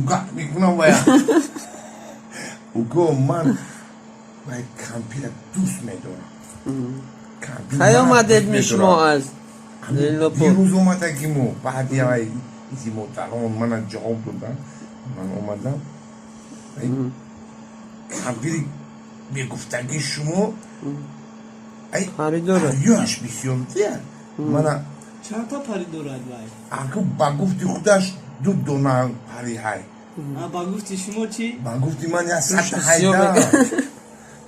Гунгак мекунам вая. Уго, ман вай кампира дӯст медорам. Кампир Кай мана омадед дӯст ми шумо медорад. аз Ленинобод? Дирӯз омадагиму, баъди вай изи модарон мана ҷавоб додан, ман омадам. Вай кампири мегуфтаги шумо ай. Пари дорад. Париёш бисёр дия мана. Чандта пари дорад вай? Аку, ба гуфти худаш ду дона пари ҳай. А ба гуфти шумо чӣ? Ба гуфти ман я Душ сата бисёр. ҳайда.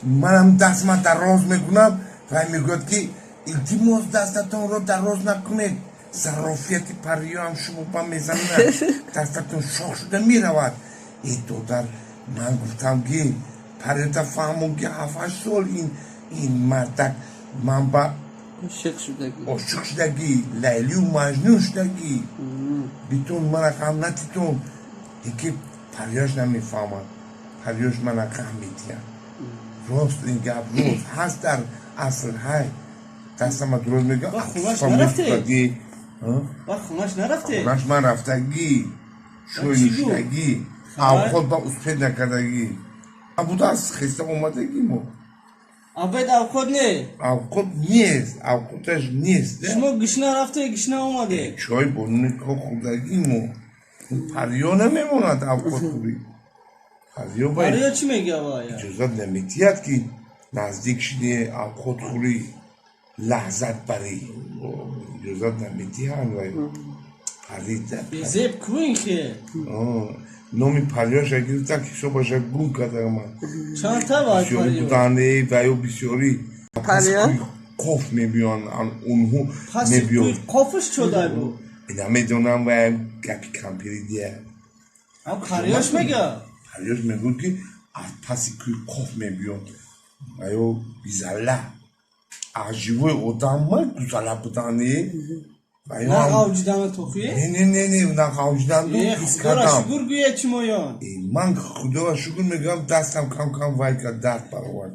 Манам дастма дароз мекунам, вай мегӯяд, ки илтимос, дастатонро дароз накунед, зарофияти париёам шумо ба мезанад, дастатон шох шуда меравад. Э, додар, ман гуфтам, ки париёта фаҳмон, ки 7-8 сол ин мардак ман ба Ошиқ шудагӣ. Ошиқ шудагӣ, Лайлию Маҷнун шудагӣ. Битон мана ғам натитон, ки париёш намефаҳмад, париёш мана ғам медиҳад. Рост, ин гап рост ҳаст, дар асл ҳай дастама дуроз мегӯям. Ба хонаш нарафте? Ба хонаш нарафте? Хонаш ман рафтагӣ, шӯй Чӣ гуфт? нӯшидагӣ, авқот ба успеть накардагӣ будааст, хеста омадагӣ мо. Обед авқот не? Авқот нест, авқоташ нест. Шумо гишна рафте, гишна омаде? Чой бо нуни кок хӯрдагӣ мо. Париё намемонад авқот хӯрӣ, париё ба Париё чӣ мега вай? Иҷозат наметиҳад, ки наздик шиди, авқот хӯрӣ, лаззат барӣ, иҷозат наметиҳанд вай парида. Безеб ку ин хе. Номи париёша гирифтан, ҳисобаша гум кардам ман. Чандта вай Бисёрӣ париё? буданд ваё, бисёрӣ. Париё? Қоф мебиён онҳо. Паси Мебиён. кӯи Қофуш чодай бу? Намедонам, вай гапи кампири дия. Ам париёш мега? Париёш мегӯяд, ки аз паси кӯи Қоф мебиён ваё, бизалла, аз живои одам ма гузала будани. На ғавҷидана тохӣ? Не, не, не, не, на ғавҷиданду. Э, Ҳис худоро кардам. шукр гӯя, чимоён. Ман худоро шукр мегӯям, дастам кам кам вай кард, дард баровард.